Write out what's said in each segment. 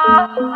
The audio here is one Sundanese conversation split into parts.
Ah.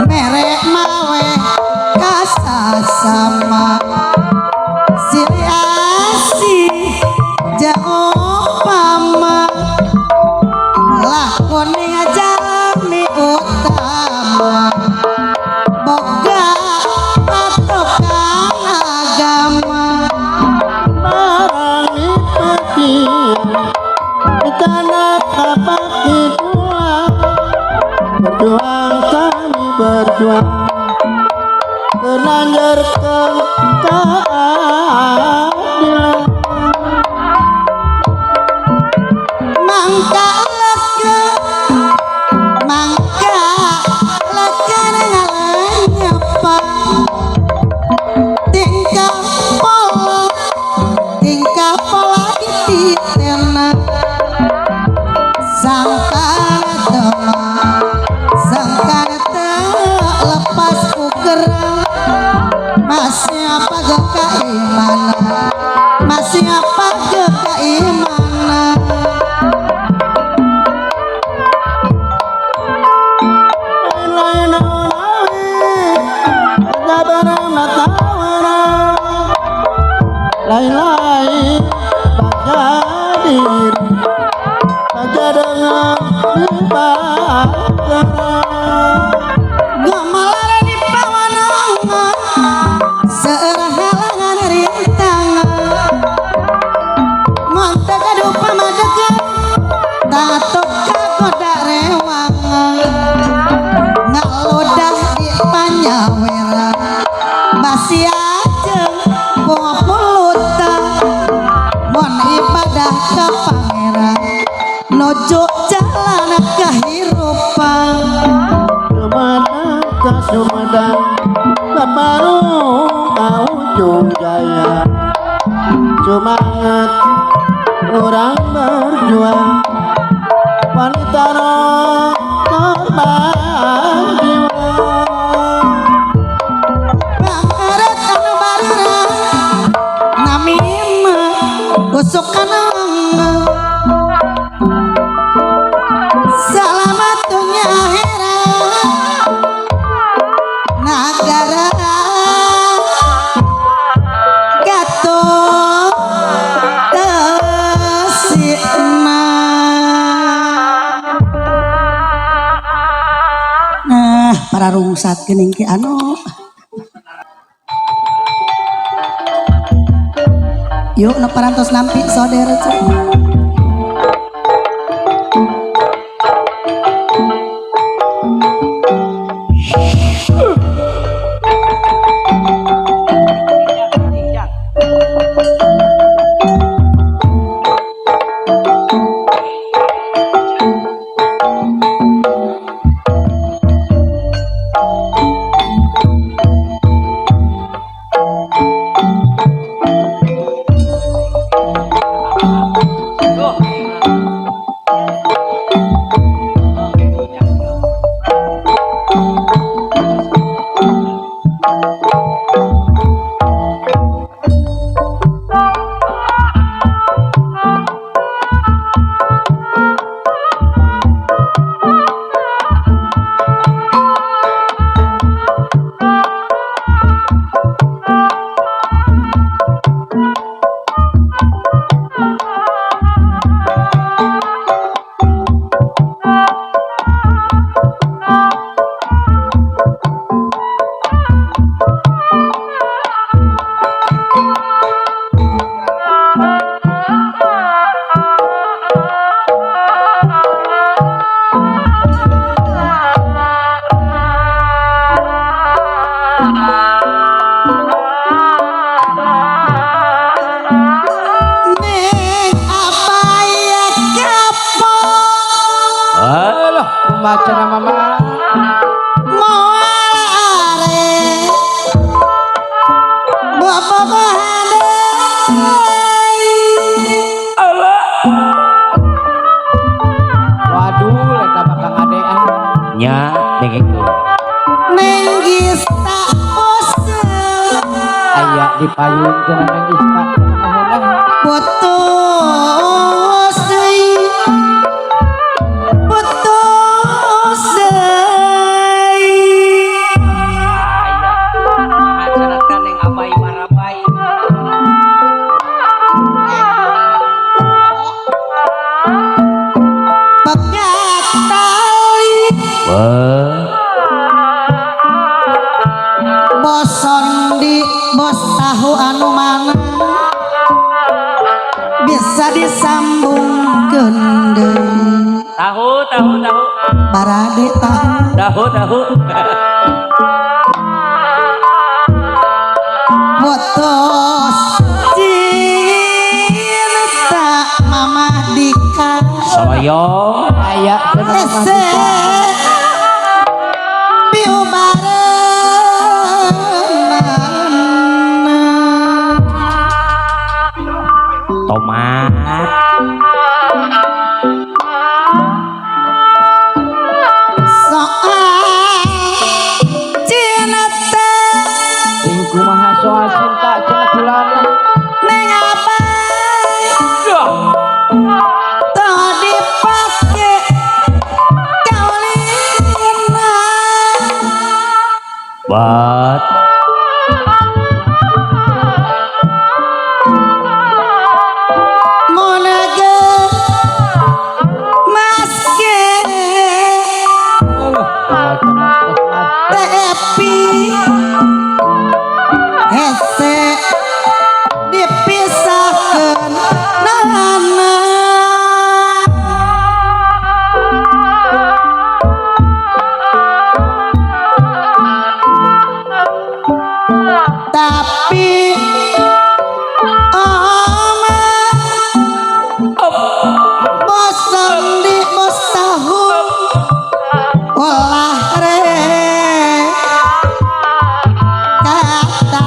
Mere mawe kasasama silih asih jaopama lakoni jalmi utama boga patokan agama barang dipati tanah tapak dua berjuang kami berjuang kenanjerkan keadilan mangka leke mangka leke ngalenyepa tingkah pola dititena sangkana tema sangkana lepas ukerang masih apa keimanan masih apa keimanan lain-lain lain-lain baca diri baca dengan dibaca gamelan di pawanangan searah halangan rintangan montek aduh pamadegan tatok kagoda rewangan ngalodah di panyaweran masih ajeng pulutan mon ibadah ka pangeran nojo jalan kehirupan Sumedang ke Sumedang Baru ke ujung jaya semangat orang berjuang wanita korban jiwa Pangaret anu barang namina usuk kana selamat dunia akhirat nagara gatot tesina. Nah, para rungsat geuning ki anu. Yuk, nu parantos nampi soder cek. Neng apa ya kapok Alah, maca nama mama. Moal are bobogohan deui. Alah. Waduh, eta mah Kang Adean. Nya dengekeun. Neng Gista bosen Aya di payun cenah Neng Gista. Putus deui putus deui. Tahu anu mana bisa disambungkeun deui. Tahu, tahu, tahu. Barade tahu. Tahu, tahu. Putus cinta Mama Dika. Soyo. Aya cenah Mama Ese Dika. Piubareunana. Tomat. Soal cinta Sing kumaha soal cinta cenah kulana. Neng abai teu dipake kaulina. Bat. Mun ge maske Alah, kumaha cenah tos mas. tepi hese dipisahkeun nana. Tapi oma bosan di bos tahu ulah re kata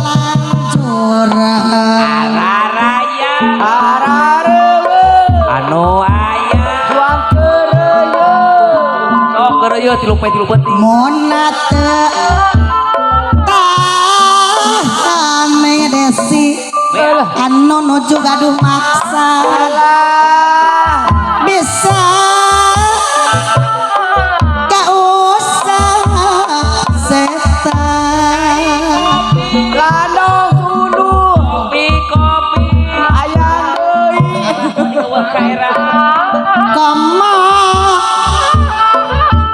lanjuran. Araraya. Arareuweung. Anu aya. Juang keureuyeung. Sok keureuyeung tilu poe tilu peuting. Mona teu tahan Desi anu nuju gaduh maksa Alah. bisa gak usah setan. Landong tunduh. Kopi, kopi. Ayang deui. Eueuh kaera. Komo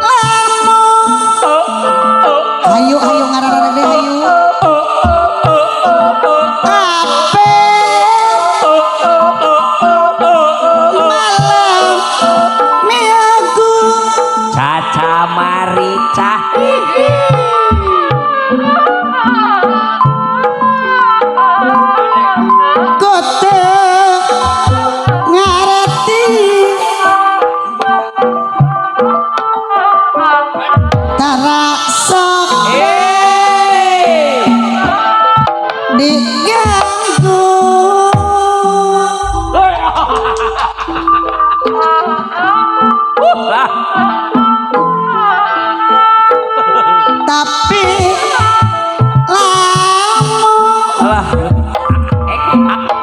lamun hayu hayu ngarararek deui hayu ape malam minggu. Caca marica. Kote ngareti tara sok Eh. diganggu. Lah, Tapi lamun lah.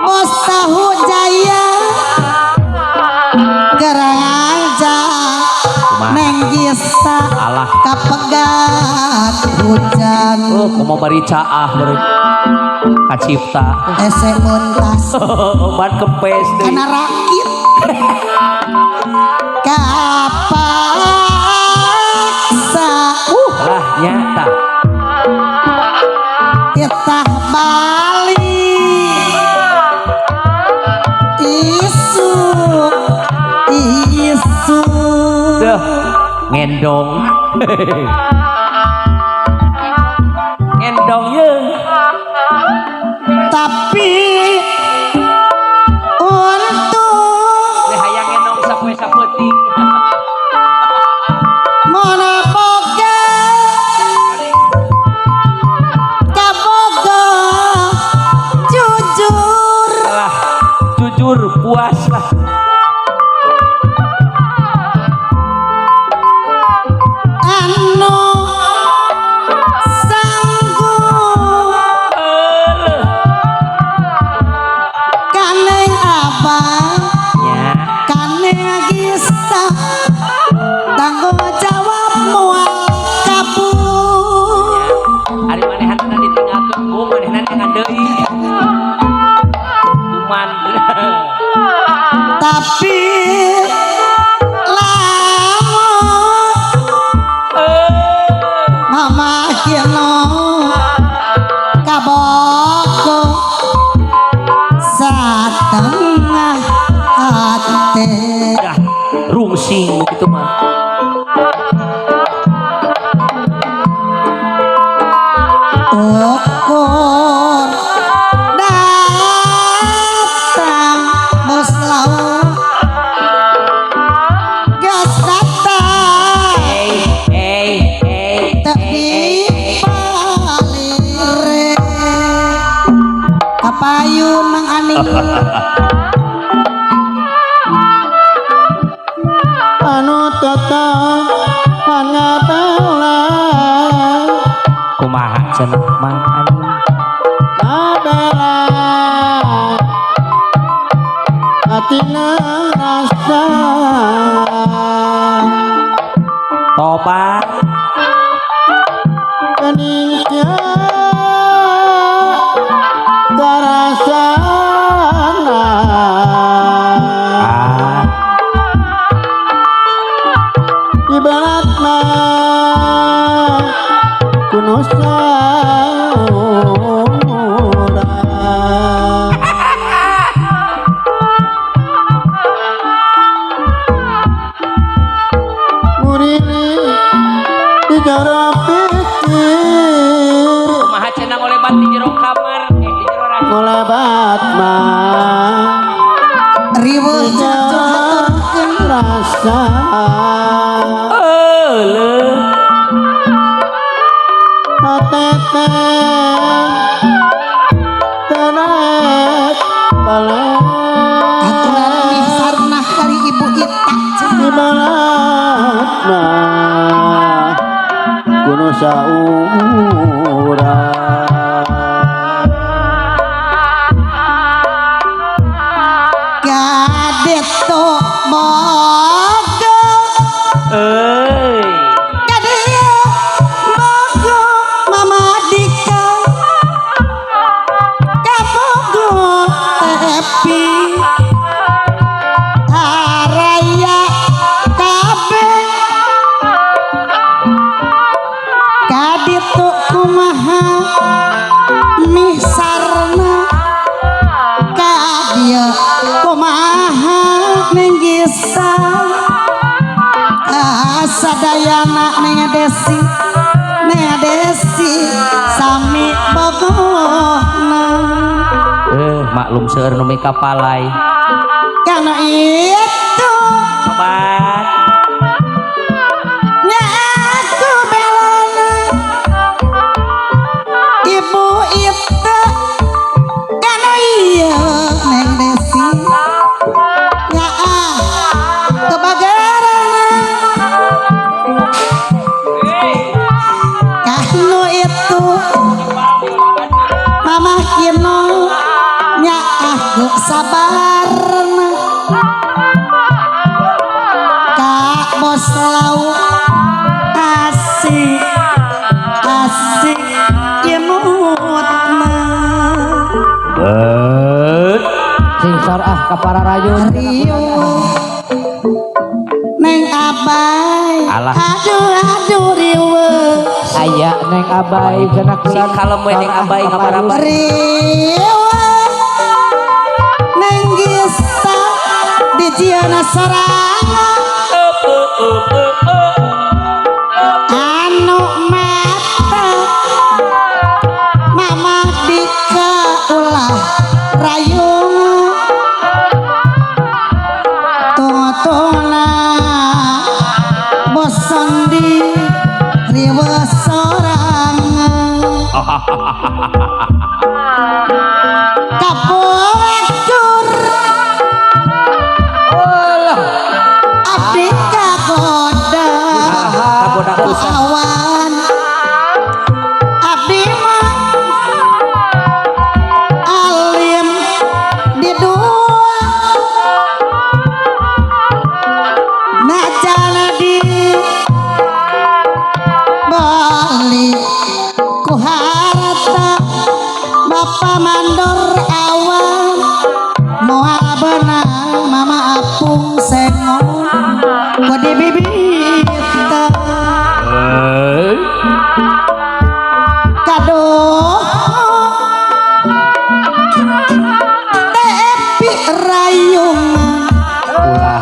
Bos tahu jaya gerang aja neng gisa Alah. Kapegat hujan. Oh, kumaha bari caah bari kacipta. Ese muntas Ban kempes deui. Kana rakit kapaksa. Lah nyata. Kita balik isu isu. Duh, ngendong. Ngendong ye. Tapi untuk Teh hayang ngendong sapoe sapeuting. Mona boga kaboga jujur. Lah, jujur puas lah. Anu sanggup Alah. Ani. Anu tetep ngabela. Kumaha cenah Mang Anin? Ngabela hatina rasa. Tobat. Kening karasana. Ah. Ibarat mah kuno saurang. Murili di jero pikir. Kumaha cenah ngolebat di jero kamar, eh, di jero rasa. Ngolebat mah Riweuh di cenah jero haturkeun. Rasa. Euleuh. Atete tenet balik. Aturan nih sarnah kali Ibu Ita cenah. Ibarat mah kuno saurang. Kadeto moga. Euy. Kadeto moga Mama Dika kabogo tepi araya kabeh. Kaditu kumaha misarna, kadieu kumaha Neng Gisa, sadayana Neng Desi, Neng Desi sami bogohna. Eh, maklum seueur nu mikapalay. Karena itu Tobat. Nya aku belana Ibu itu karena iya Neng Desi nya ah kebagarana. Kanu itu Mama Kino nya aku sabarna Kak Bos Lau asik asik imutna. Bet. Sing sor ah ka para rayun. Rio Neng Abai. Alah. Aduh aduh riweuh. Aya Neng Abai cenah. Sing kalem we Neng Abai ngabaraba. Riweuh Neng Gisa dijieuna sorangan anu mata Mama Dika ulah rayung tungtungna bosan di riweuh sorangan kapungkur abdi kagoda Kagoda pisan. Awan abdi mah alim di dua najana di bali ku harta Bapak mandor awan moal benang Mama apung sengon ku di bibita. Eh. Kaduh tepi rayungan. Ulah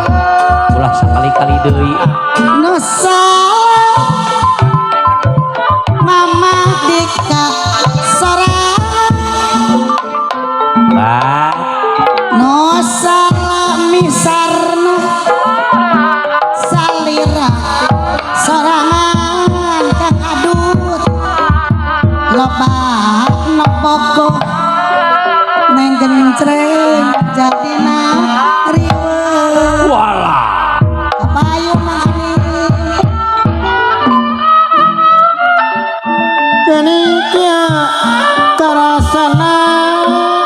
ulah sakali-kali deui. Nu salah Mama.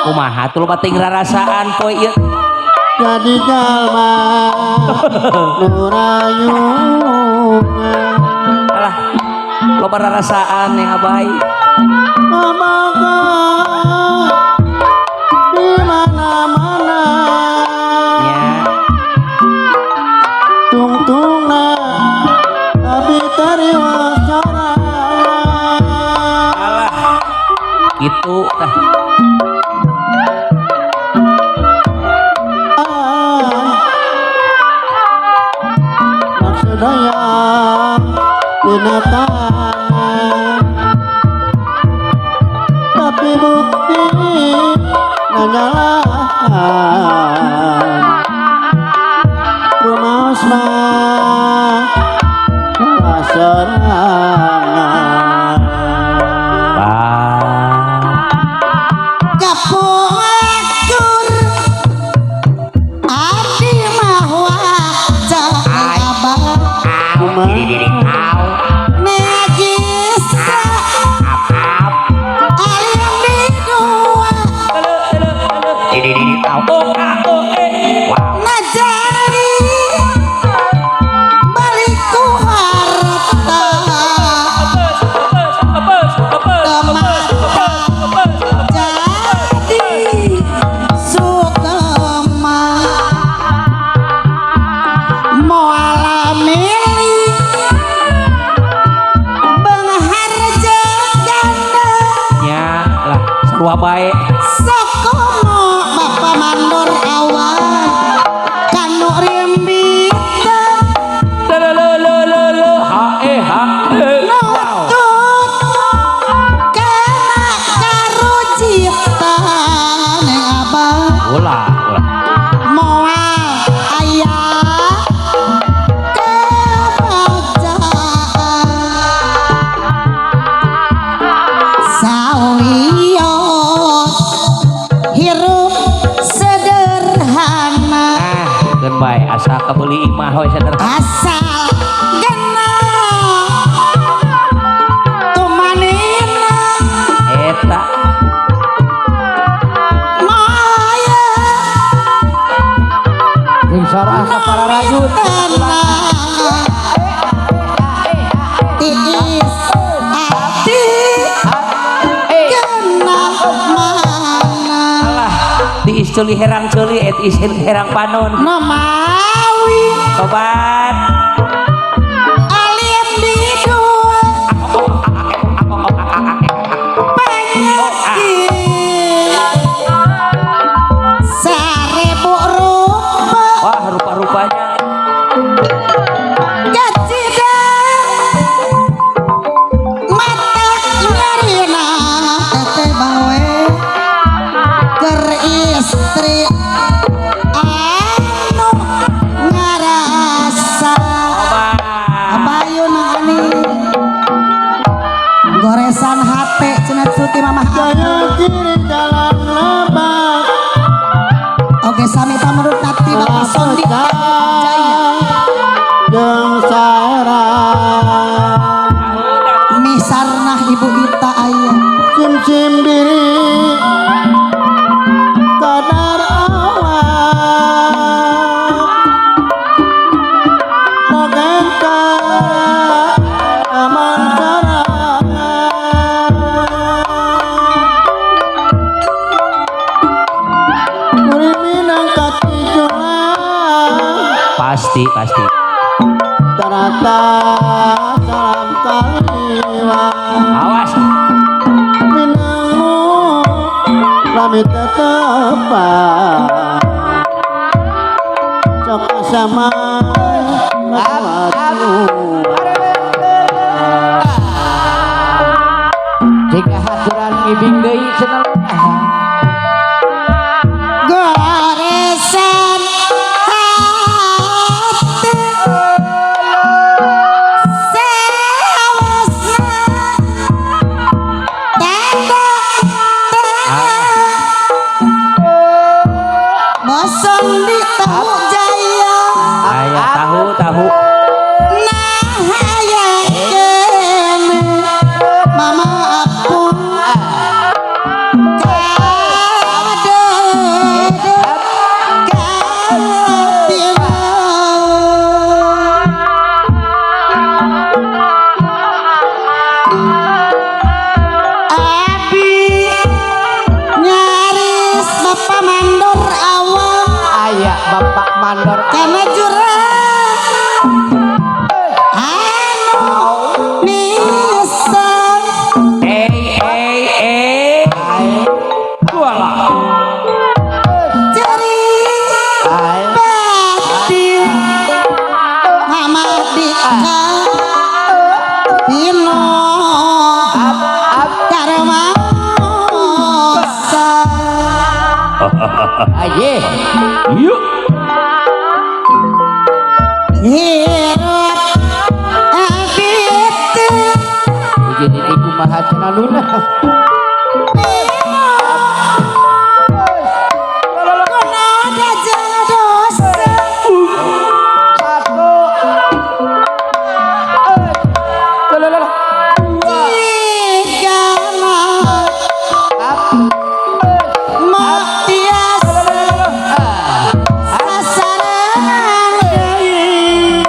Kumaha tuh loba ting rarasaan poe ieu. Jadi jalma nu rayungan. Alah, loba rarasaan yang abai. Mamaga di mana-mana. Nya. Tungtungna abi tariwa sorangan. Alah, gitu tah. Maksud hayang dina tanah, tapi bukti nanyalahan rumaos mah salah sorangan. Bah. Kapoakur abdi mah wajah abah Kumaha? Najisa alim di dua najari balik ku harta temata jadi sukema moala milik bengharja ganda. Nya lah, sarua bae. Sokomo bapa mandor awan kanu rimbita. Le le le le le ha e ha e. Nutut kana karujita neng abah. Ulah, ulah. Moal aya kebagjaan sawios hirup sederhana. Ah, keun bae asa kabeuli imah we sederhana. Asal gena tumanina. Eta. Maya. Sing sorah ka para rajut. Tenang tiis ati kena mana. Alah, tiis ceuli herang ceuli et is herang panon. Namawi Tobat. Alim di dua penyakit sarebu rupa. Wah, rupa-rupanya. Kacida mata nyarina tete bawe keur istri anu ngarasa. Tobat. Abayu nang ani goresan hate cenah cuti mamah. Jaya kiri jalan lebak. Oke, sami pamrut nati Bapak Sondi Jaya. Jeung saera. Misarnah Ibu Ita aya. Sim-sim diri kadar awak Mogenta aman sorangan. Kuring minang katijulan. Pasti, pasti. Ternyata salam kaliwat. Awas. Minangmu lami tetepan cok sama Jika haturan ngibing deui cenah. Goresan hati sewasna tanda bosong di tahu jaya. Aya tahu tahu. Nah aya kene mama apun. Aye. Yuk. Hirup abit. Jadi kumaha cenah luna. Kuna dajeng dosa. Satu. Lalalala. Tiga matias sasaran deui.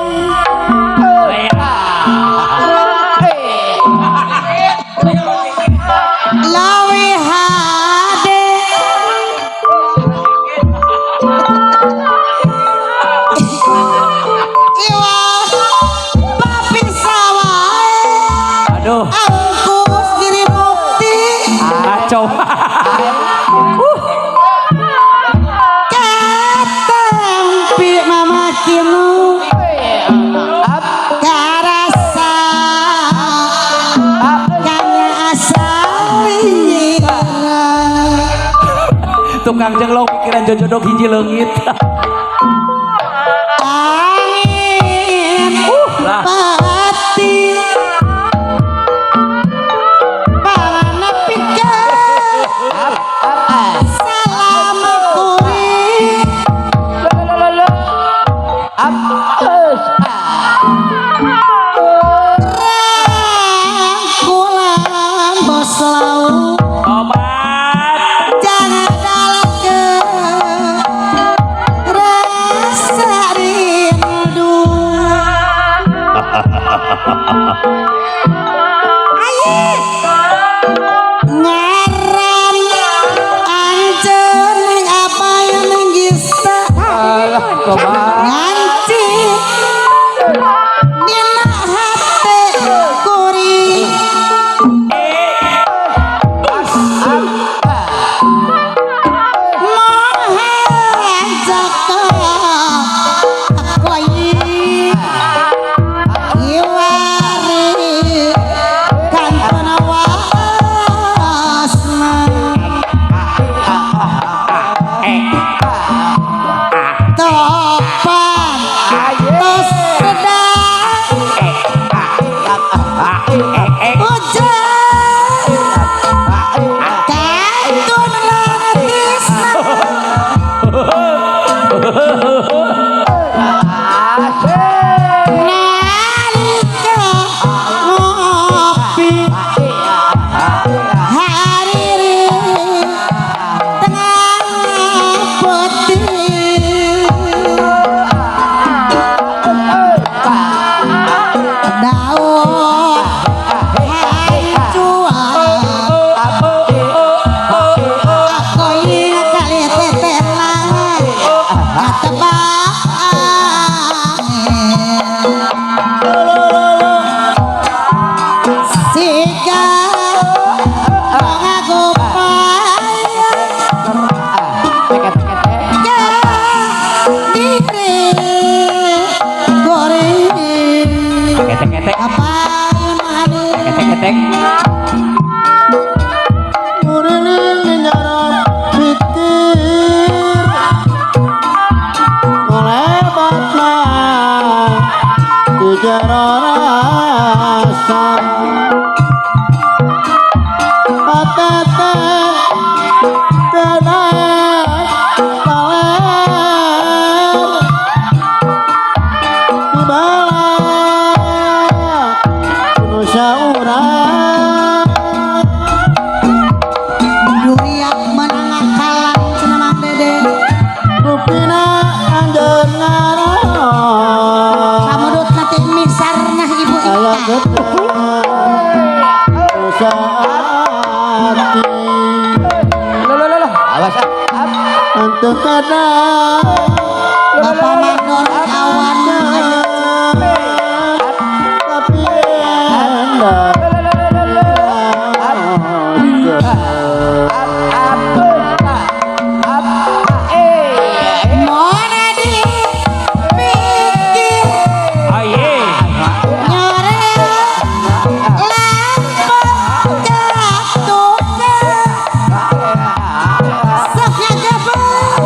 Lawi hade iwa papisah wae. Aduh, Angkus diri bukti. Kacau. Katempi mama kinu karasa kanya asalira. Tukang jenglong pikiran jojodok hiji leungit. Angin Lah. pati panganepikeun salam kuring. Rangkulan bos laut. Tobat. Jangan dalahkeun rasa rindu. Aye ngaran anjeun ning apa ning gisa. Alah, tobat. Nganci dina hate kuring. Mohan jaka koi iwari kantona wasna topan tos sedang hujan kantun langatisna. Nalika ngopi hariri tengah putih daun hancuan akoi kali tetela katebak angin siga ngaku payah diri goreng. Ketek-ketek. Apa yang Ketek-ketek. Muriling nyarap pikir Ngolebatna di jero rasa Patete tenaik taler Dibala kuno saurang. Duriak menang akalan cenah Mang Dede. Rupina anjeun ngaran. Kamudut nanti misarnah Ibu Aya Ika. getah dosa ati. Lalalala. Awas. Untuk kadang Bapak Mandor awan. tapi anda. Mana dipikir Aye. nyore lampu katuka sok ngagabel.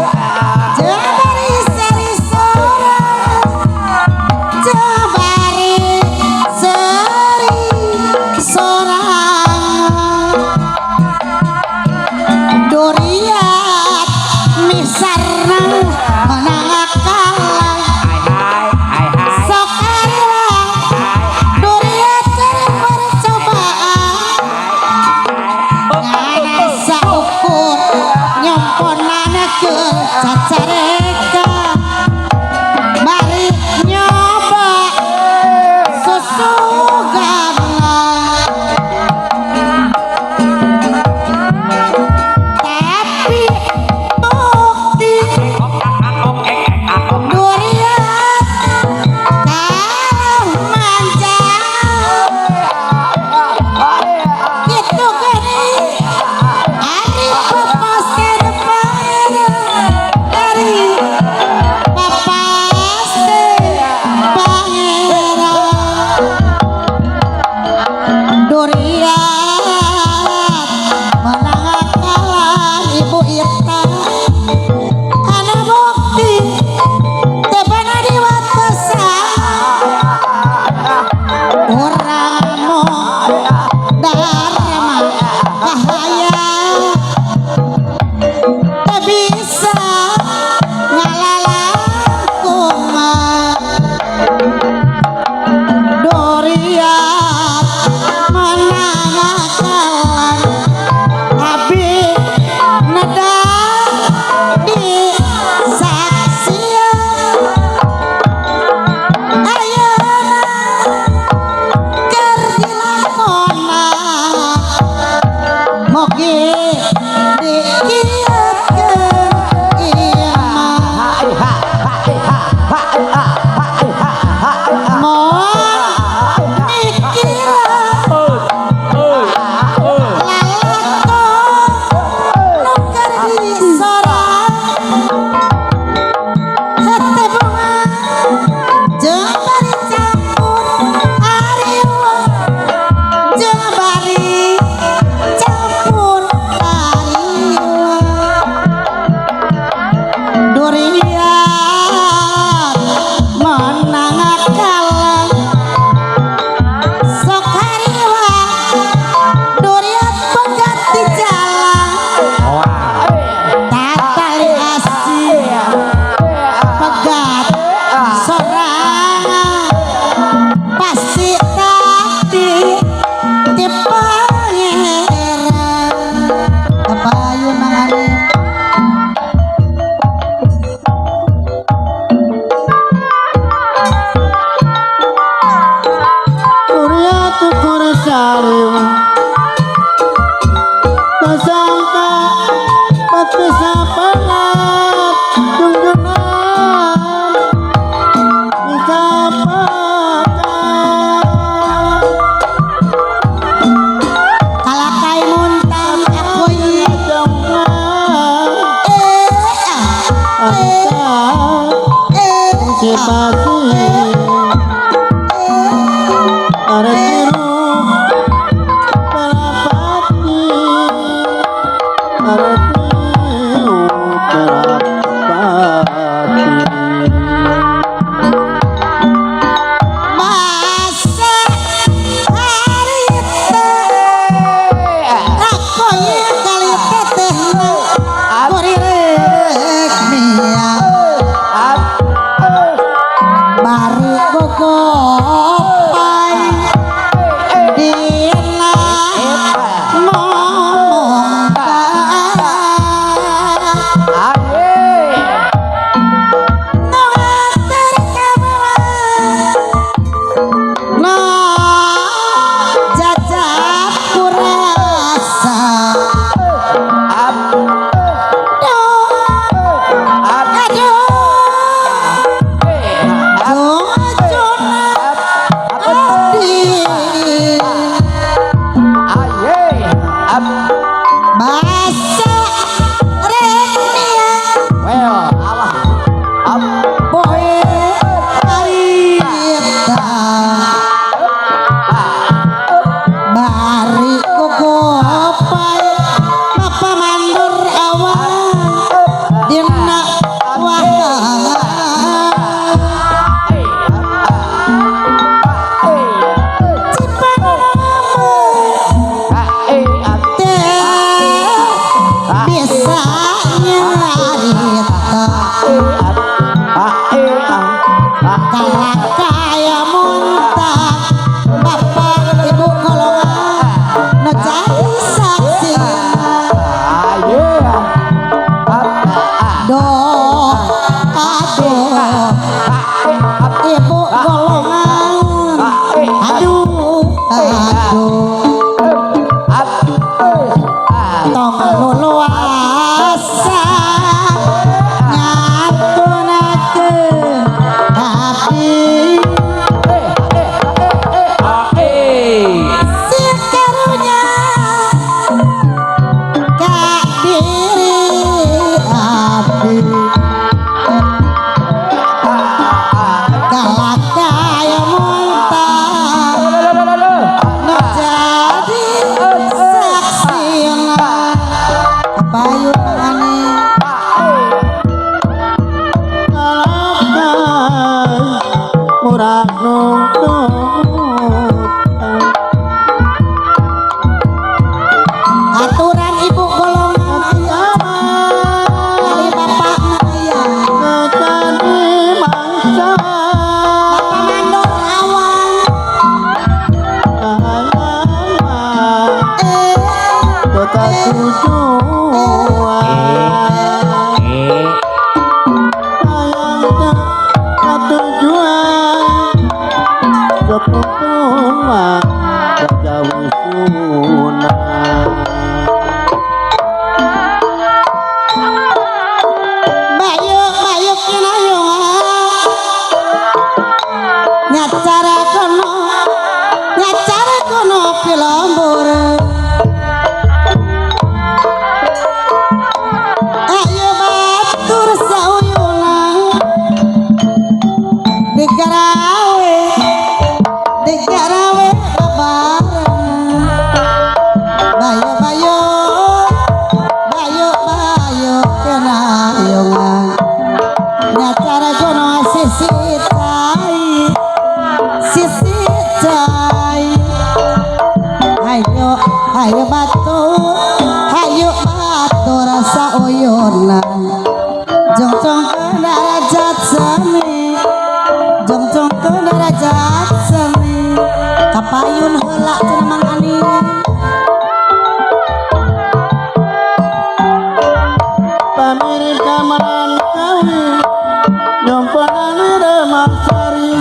Nu jadi saksina. Ayo. Doh aduh ibu golongan, aduh aduh tong luluasa ngaturkeun abdi. Sir karunya ka diri abdi, kalakaya muntah nu jadi saksina. Kapayun Mang Ani. Kalakai murah nungtut. Aturan ibu golongan aya kali bapak aya. Ngecani mangsa. Bapak mandor awan. Kahayang eh tujuan. Hayang katujuan Sepupun mah Raja Wisuna. Bayu bayu kinayungan nyacara kono, nyacara kono pilombur. Ayo batur sauyuna digarawe, digarawe babarengan. Bayu bayu bayu bayu kinayungan nyacara kono sisi cai, sisi cai. Ayo ayo batur, ayo batur sauyuna jongcong derajat semi, jongcong derajat semi. Kapayun heula cenah Mang Ani. Pamiri kamaran kawi nyomponan remang sari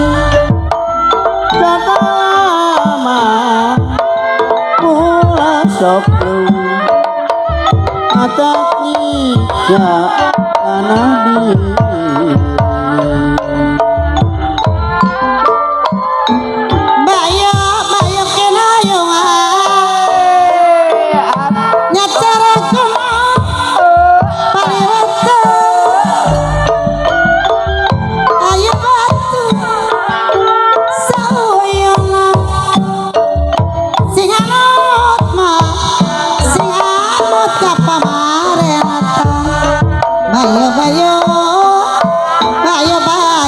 Jatama kula soklu Ataki tanah diri. Bayo bayo kinayungan nyacara kono pariwata. Ayo batu sauyuna sing anut mah sing anut ka pamarenata. Bayo bayo bayo bayo.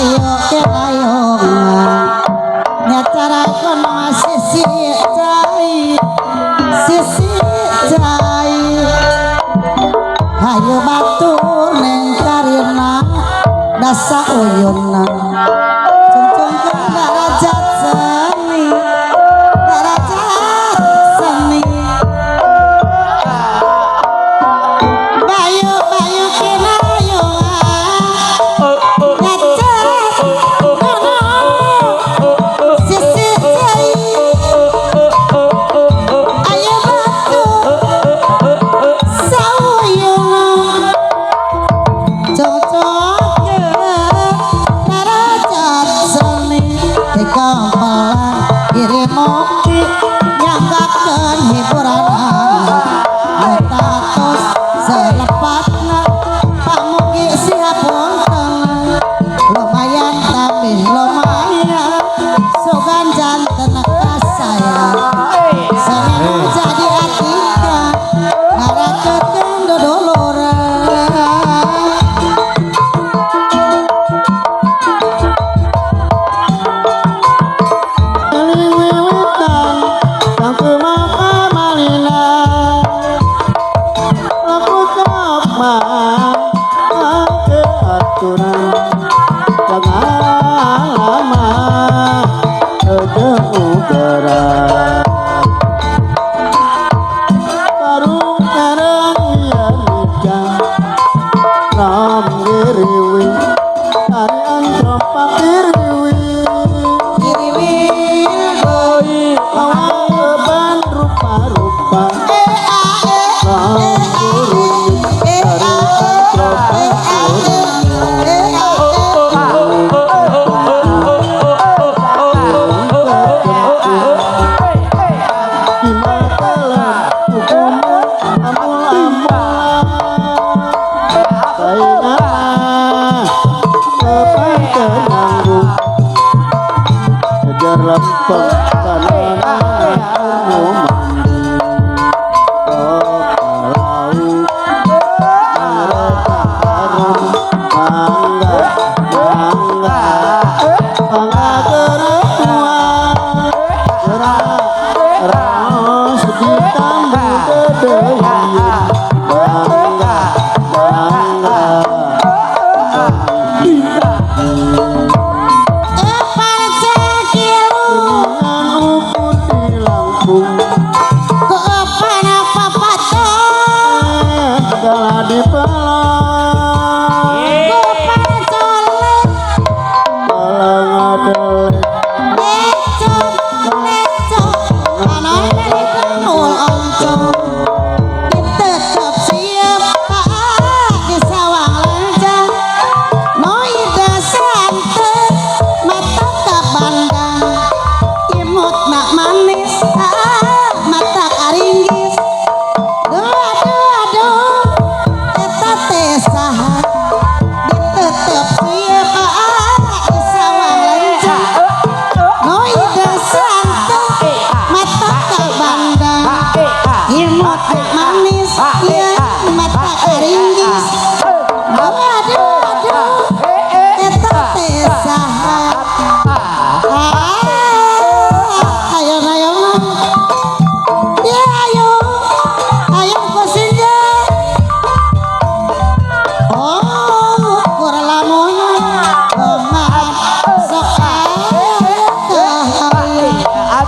Jambu dedeuyun. Mangga mangga. Epan sakilu. Dengan ukur di Lampung. Kepan papato. Segala di pelong. Kepan colek. Tolong adelik. Lecok lecok anon balik oncom. Tetep siap di sawang lenjang. Noida santet mata kabandang. Imut nak manis mata karinggis. Duh aduh aduh eta teh saha. Tetep siap di sawang lenjang. Noida santet mata kabandang. Imut nak manis ya mata karinggis. Aduh aduh aduh eta teh saha. Ah, ayo ayo mah. Ya ayo ayo kusinja. Oh kur lamun kumaha sok aya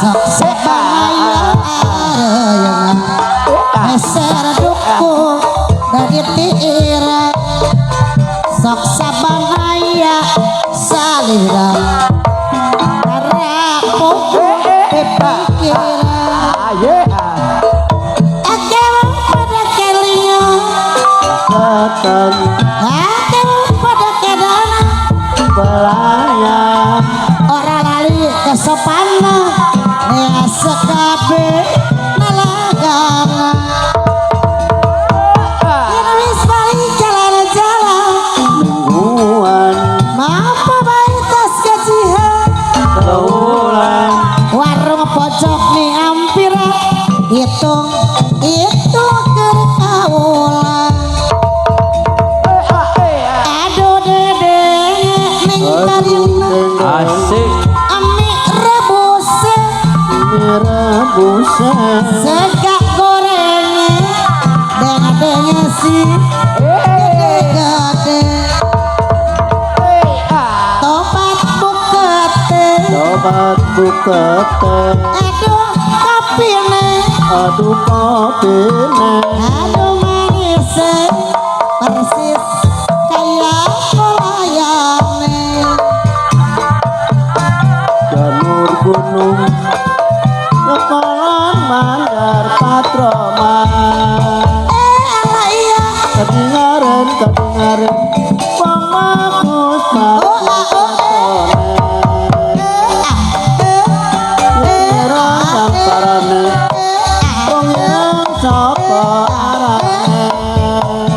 sok sabaya areuna meser duku dari tira sok sabanaya salira tarapuh pikiran. Akew pada kelingan. Setan. Akew pada kedana. Pelayan. Ora lali kesopana nea sekabe nalagana. Yen wis balik jalan-jalan. Mingguan. Mapa bae tas gajihan. Sebulan. Warung pojok nih ampira hitung itu keur kaula. Aduh dede ning tarina. Asik. Ami rebus. Rebusan. Sega goreng denge-denge si gede-gede. Topat bukete. Tobat bukete. Aduh kopine. Aduh kopine. Aduh manis persis kayak kolayane. Janur gunung Kepalan Mandar Patroman. Eh ala iya. Kedingaren kedingaren wong bagus Oh ah oh eh ah eh eh Kira ah eh samparane eh ah wong yang sapa arane.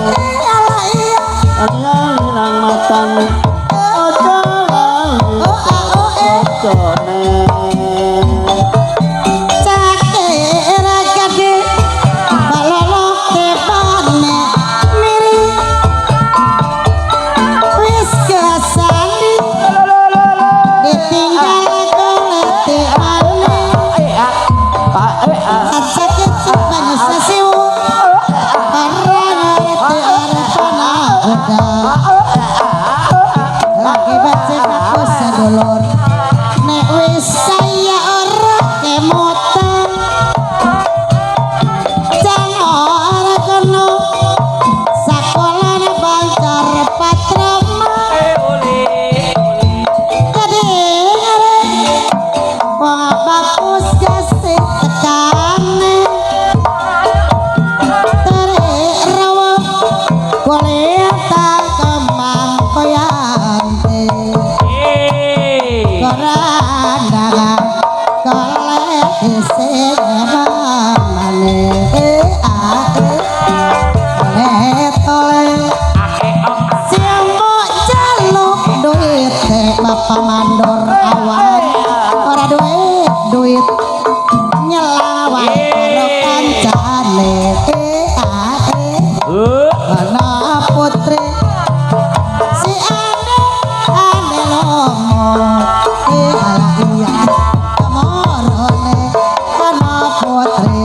Eh ala iya. Ali nang matane aja lali Oh ah oh eh. kancane. Cakera gede balolo kebane miri wis kesandi ditinggal koleteane. Ajak banyu sesiwu ora ngerti arepana udah lagi baca aku sedulur nek wis kaya ora kemutan jan ora kena sakolah Bancar Patrama kadengare wong bagus gasih tekane tere rawa golek kembang koyante korandangan golek sing mamane eh ah eh tole siapa jaluk duit bapak mandor awan ora duit duit nyelawan karo kancane eh ah eh ana putri si ane ane lomo eh ala iya kemorone ana putri.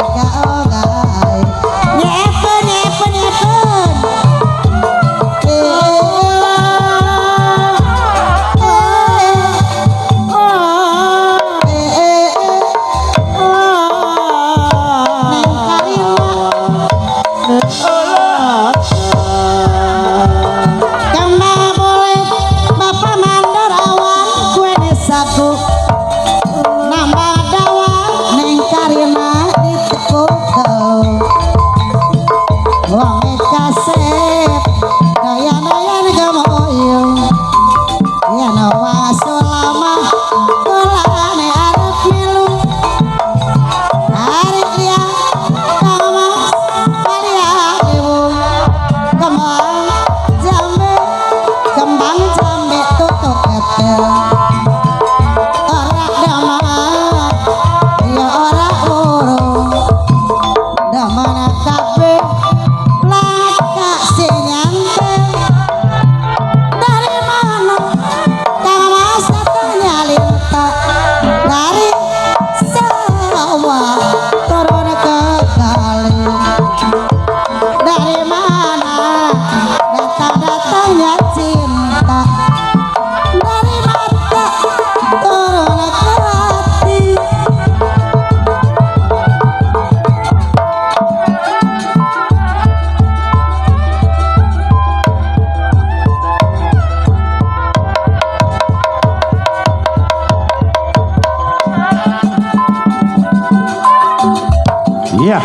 Iya.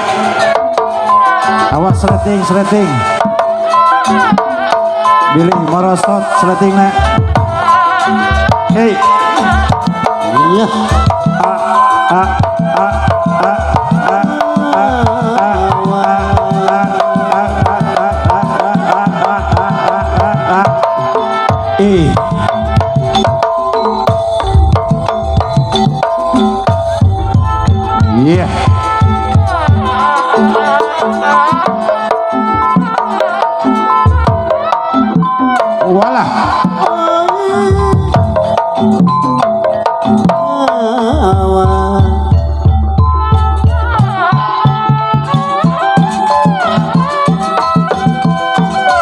Awas sleting, sleting. Bilih morosot sletingna. Hei. Iya. A a a a a a a a a a a a a a a a I. Iya. Walah.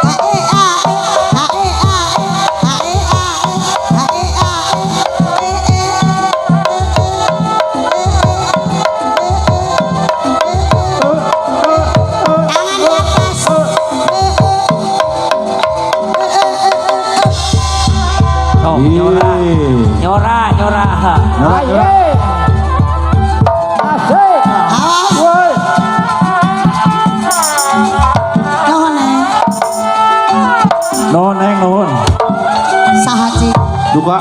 A E A A E A A E A A E A E E. Tangan di atas. Oh, nyora. Nyora, nyora. Nyora, nyora. Asik. Awas. Woi. Nuhun, Neng. Nuhun, Neng, nuhun. Saha cik? Duka.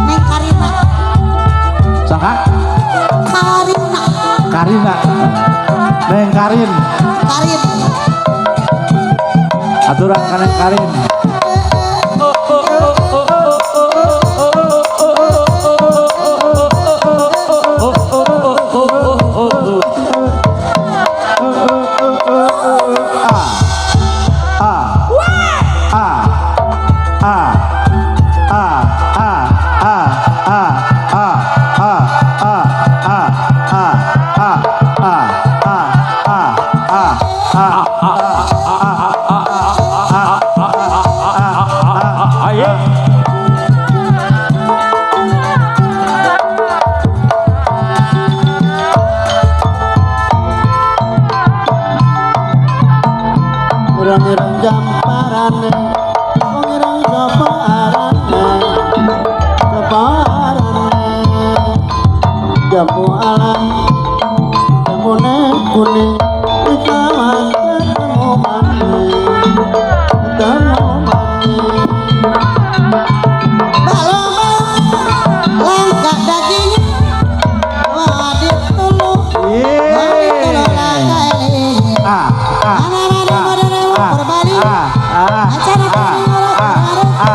Neng Karina. Saha? Karina. Karina. Neng Karin. Karin. Aturan ka Neng Karin. A A A A A A A A A A A A A A A A A A Ayo. Ireng-ireng jamparane, wong ireng sapa arane? Sapa arane? Jambu alam, jambune kuning, dikawas ketemu maning, ketemu maning. Balong langka daging. Wadit tulu. Wadit tulu langka eling. A A Mana-mana modern berbali. A A Acara A A A.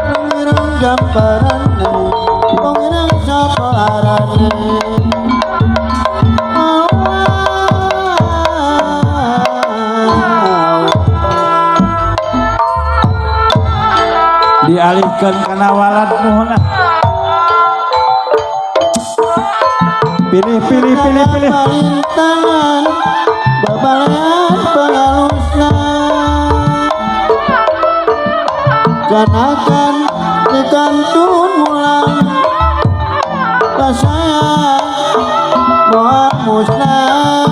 Wong ireng jamparane, wong ireng sapa arane? Wow. Dialihkan kana walad nuhun ah. Pilih pilih pilih pilih. Parintangan babalean pangalusna janakan dikantun mulang pasaya moal musnah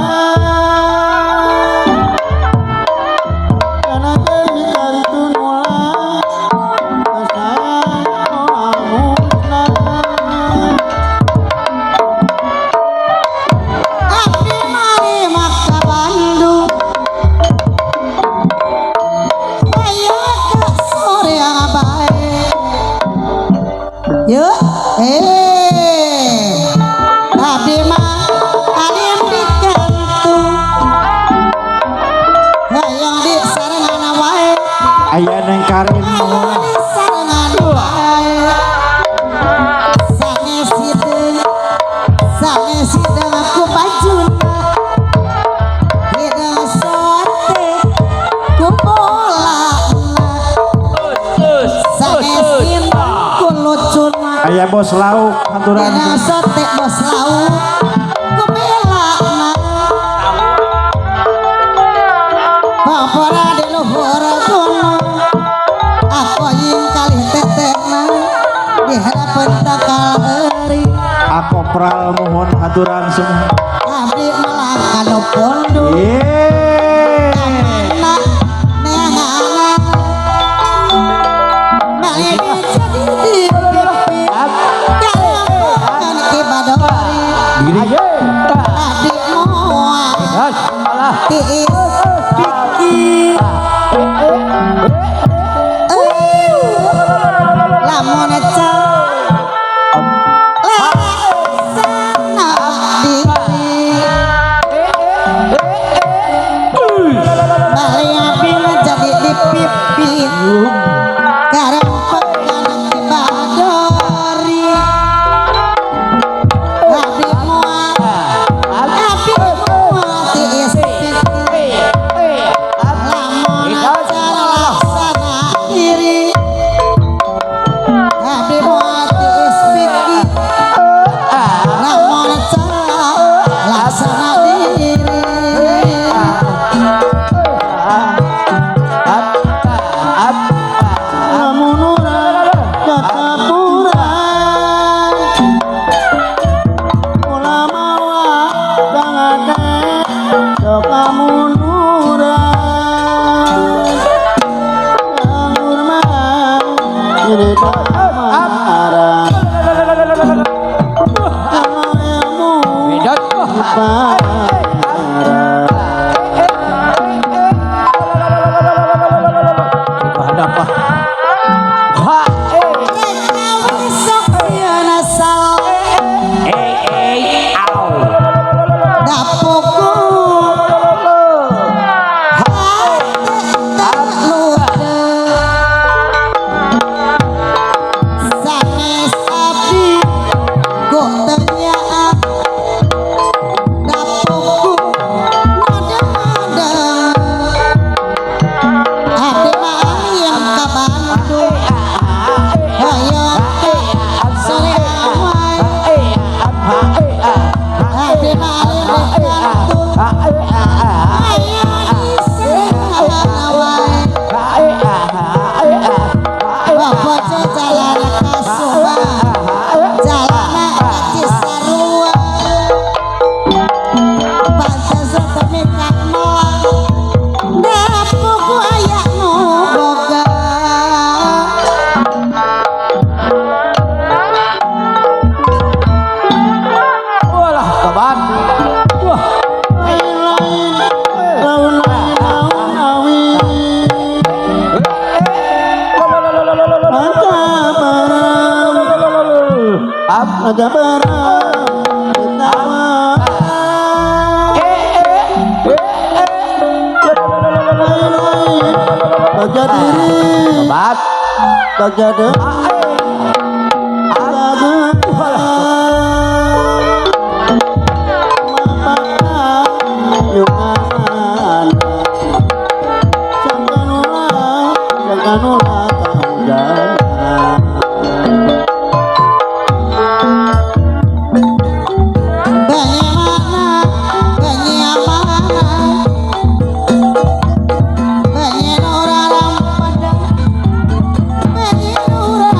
janakan dikantun mulang pasaya moal musnah. Abdi mari maka Bandung. Ayo ke sore yang baik. Yuk, eh, abdi mah alim di kantung. Hayang di sarengan wae. Aya Neng Karin nuhun Hayang ah. di sarengan wae. Sanes hideung, sanes hideung ku bajuna. Hideung sote ku bolana. Sanes hideung ku lucuna. Aya bos lauk aturan. Hideung sote bos lauk ku Haturan semua. Abdi melak kanu pundung. Yeay. Mana neangan balik jadi dipipit karempokan Ki Badori. Gini. Abdi moal tiis pikir lamun laksana diri balik abdi jadi dipipit karempokan Ki Badori. Abdi moal, abdi moal tiis pikir lamun cara laksana diri. Abdi moal tiis pikir lamun cara laksana diri. Lamun urang katapuran ulah mawa dangate sok lamun urang anggur mah ini marah kalau ilmu parah. Ada apa? Sok yeuna saleh Eh eh au. dapuku hate terluka sanes abdi ku teu nyaah dapuku ngadeng-ngadeng abdi mah hayang ka Bandung hoyong ka soreang wae abdi mah hayang di kantun hayang di wae Bapak jalan ka Subang jalan ka Cisarua pantes temi moal dapuku aya nu boga. Walah, kaban. Wah, Lain-lain laun lain laun awi mata barang mata barang ketawa lain-lain bagja diri kaban. bagja demi Bagaimana, bagaimana, bagaimana orang padang, bagaimana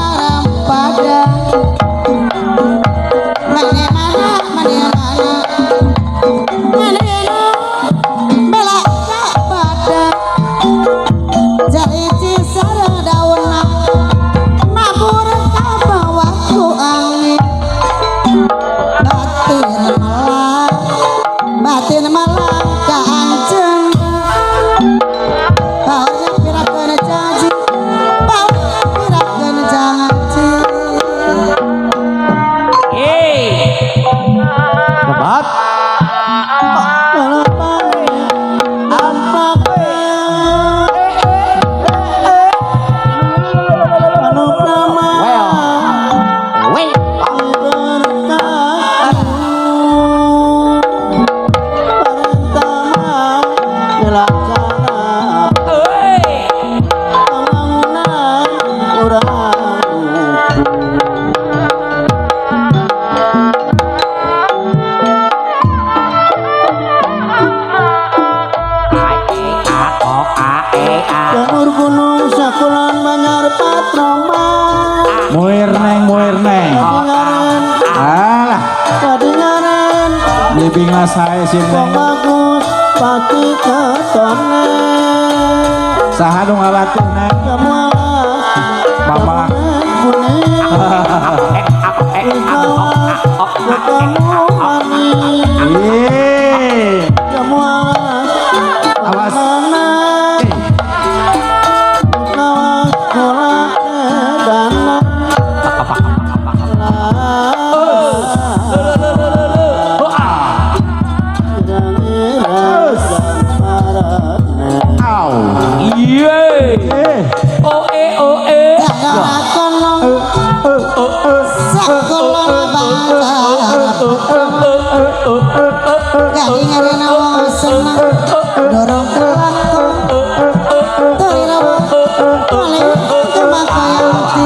Kupingna sae sih Wong Neng. Bagus pasti ketone. Saha nu ngawatuh Neng? Jamu alas Mama. Kuning lawas ketemu manis. Ye. Jamu alas Awas. Mana lawas kula dana. Au. Iye. Eh. O e o e. Kono sakola bangsa gading arena wong seneng dorong kelakon turira oleh kemakayanti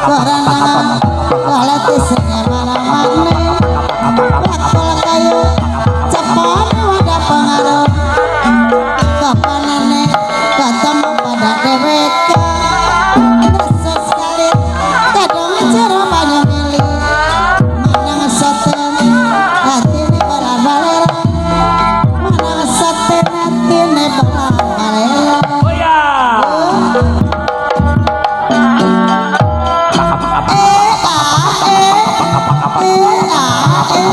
korandangan kalati sing mana-mana bakul kayu cepone wadah pengaruh kapanane ketemu pada dheweke rasa sekali kadang cara banyak milih manang saten hatine balar-balera manang saten hatine balar-balera. Oh ya. Eh ah eh eh ah eh.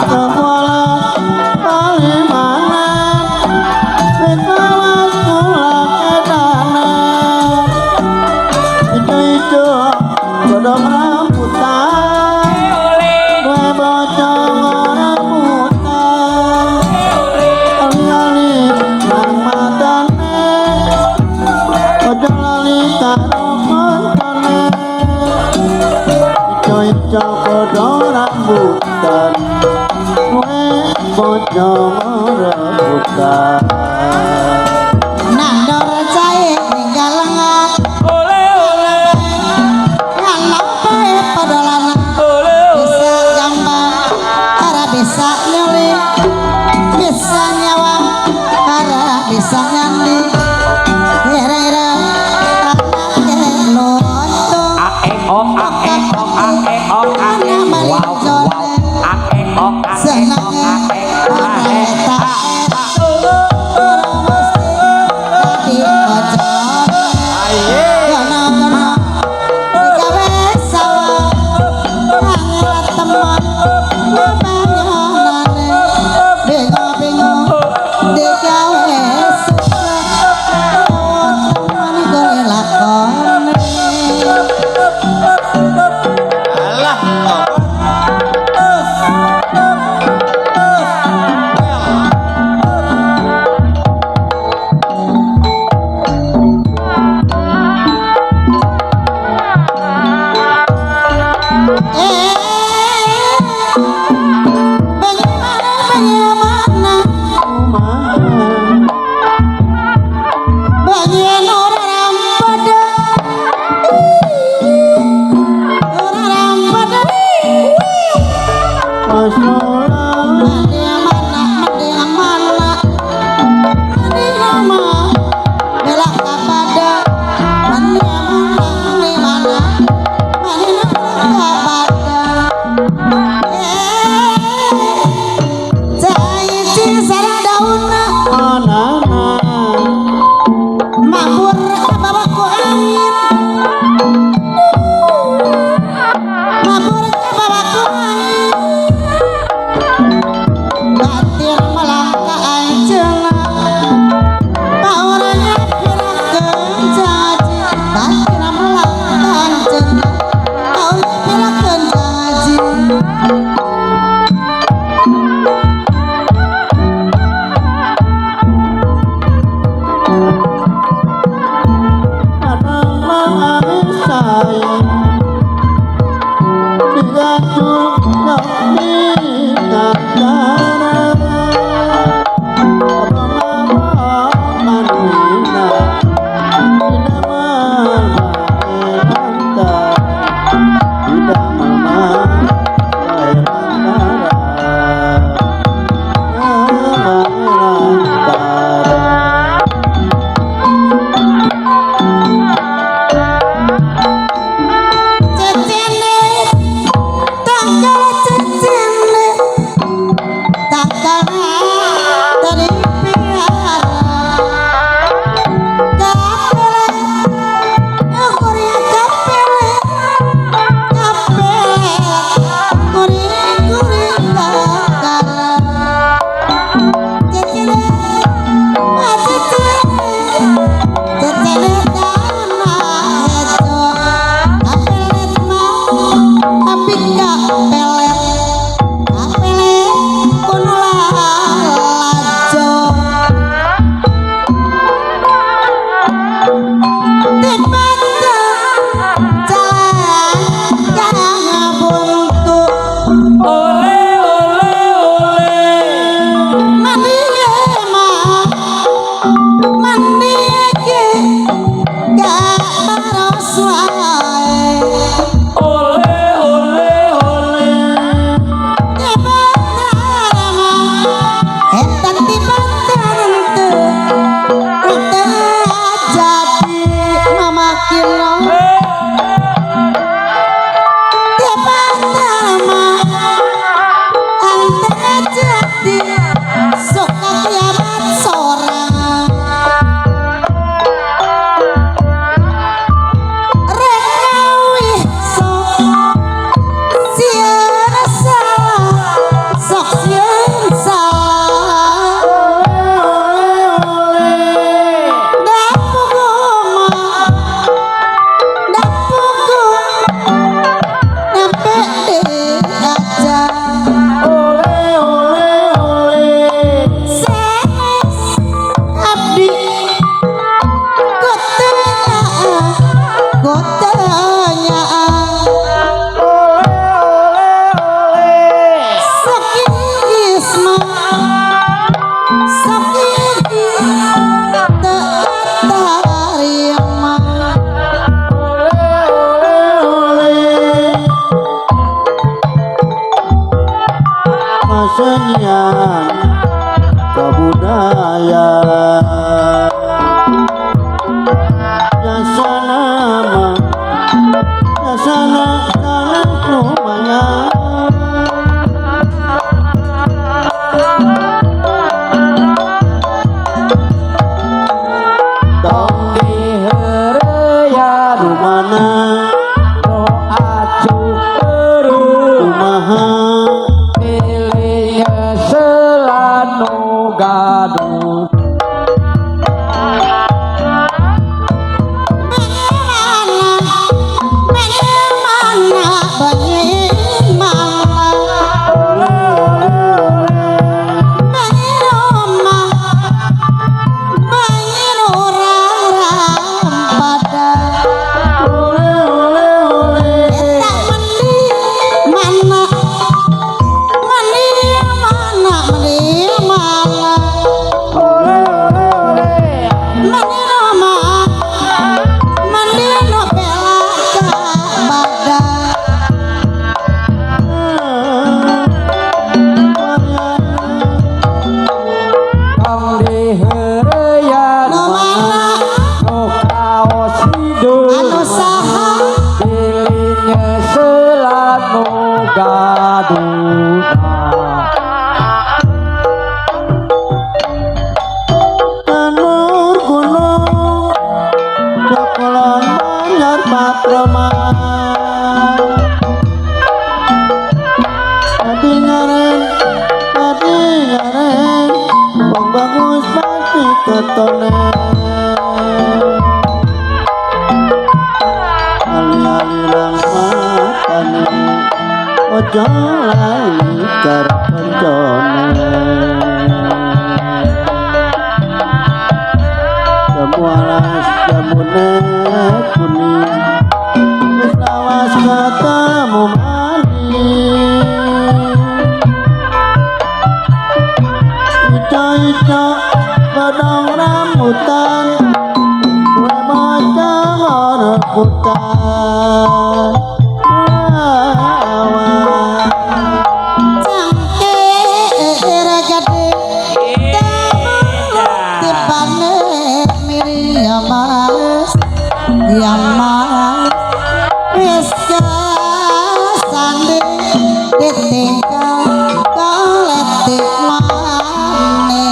Jamu alas palimanan wit lawas kula edanan. Ijo-ijo godhong rambutan duwe bocong ora buta. Ali-ali nang matane aja lali karo koncone. Ijo-ijo godhong rambutan duwe bocong ora buta. Nandor cahe ning galengan Ole ole lanang bae padha lanang ole. Bisa gambar ora bisa nyuli bisa nyawang ora bisa nyandi ira-ira anake lontong. A e o a e o a e o a e. Wow wow. A e o a e o Senenge a e ora a e tak ora mesti dadi bojone. Kono-kono digawe sawah angel temon banyonane bingung-bingung digawe susah teman golek lakone. Alah. Eh, bagaimana bagaimana bagian orang pada orang pada mandi mana mandi mana mandi nama belak kepada mandi mana mandi mana mandi nama kepada eh cai sarang daunna mabur kabawa ku angin mabur kabawa ku angin. Kesenian kebudayaan jasa nama jasa sana lumayan. Tong diheureuyan Rumana nu acuh eureun kumaha pilih selanu gaduh. Ole ole ole. Ole ole ole. Tong diheureuyan nu kaos hideung Anu saha pilih selanu gaduh. Tanur gunung Cokolon Banjar Patroma Adi ngaren Adi ngaren wong bagus pasti ketone. Ali-ali lang matane ojo lali karo koncone. Jamu alas jamune kuning wis lawas ketemu maning. Ijo-ijo godhong rambutan kowe maca rebutan. Lawan Cangkir gede tibane miri mas ya mas wis kasande ditinggal koletik mane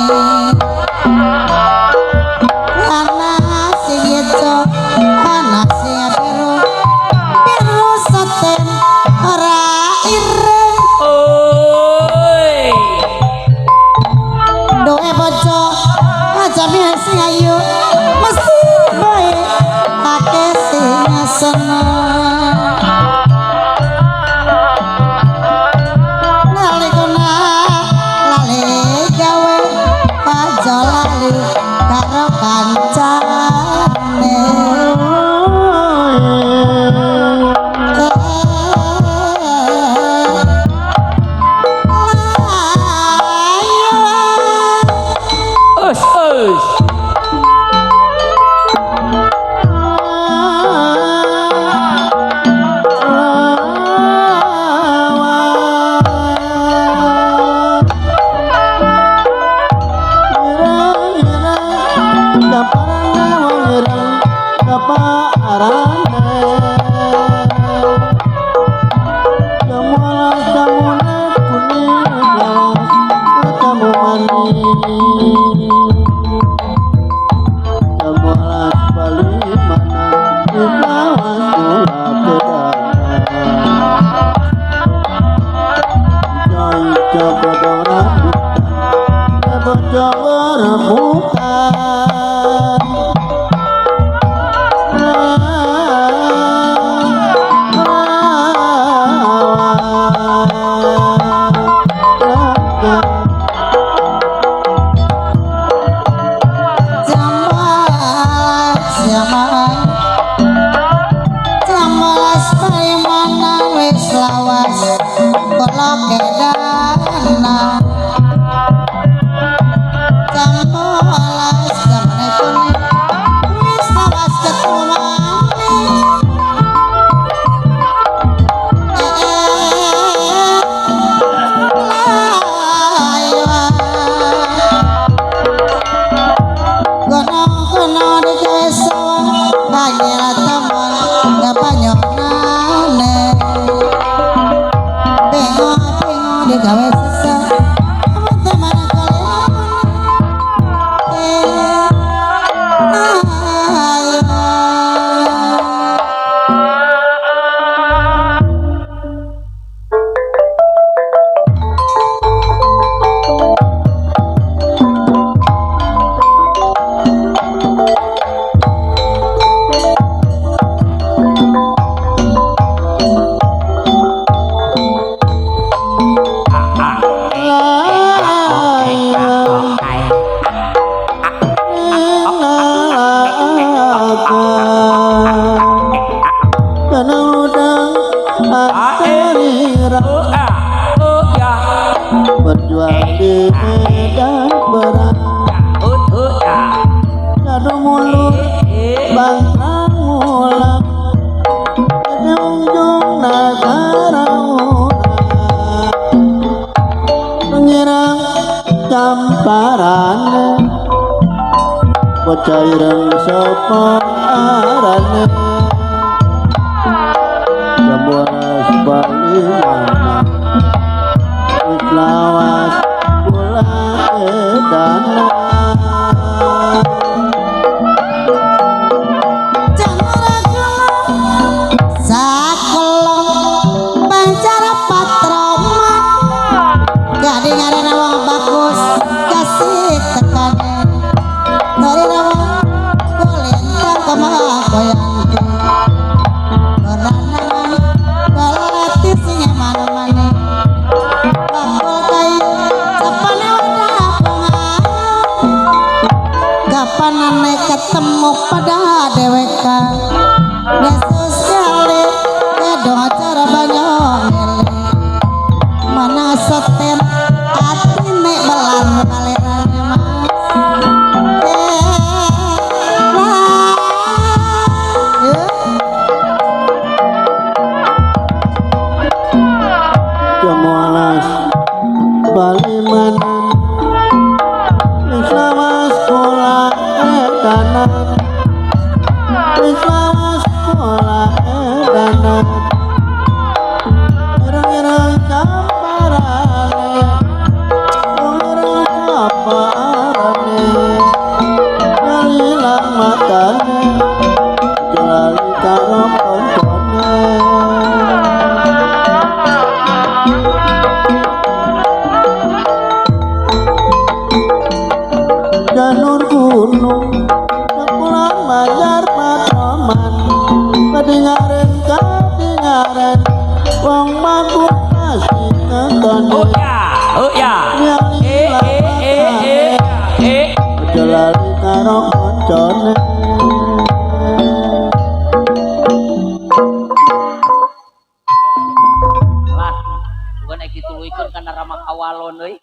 ana sing ijo ana sing biru biru saten ora ireng. Oi. Doe bojo aja sing ayu mesti bae akeh sing seneng. Nalikana lali gawe aja lali karo kancane. Us us. Rebutan. Jamalas parimanan wis lawas kula kedana. Jamalas gawe sesek teman Berjuang di medan perang, kadung mulur bangkrang ulang, ujung nagara urang, menyerang camparane, bocah ireng sapa arane, jamboras bali mana, wis lawas kula edana. Kapanane ketemu pada dheweka Yesus kali kedong acara banyak milih mana seten atine belar balerannya mas. Jamu alas Bali manan wis lawas kula edanan, wis lawas kula edanan, ireng-ireng camparane, ireng camparane, ngalilang matane, lali karo koncone. Janur gunung sepulang bayar patroman, kedingaren kedingaren wong mabuk pasti ketone. Oh ya, oh ya. Eh eh eh eh eh. Aja lali karo koncone. Lah, bukan iki tuluikeun kana Rama Kawalon euy.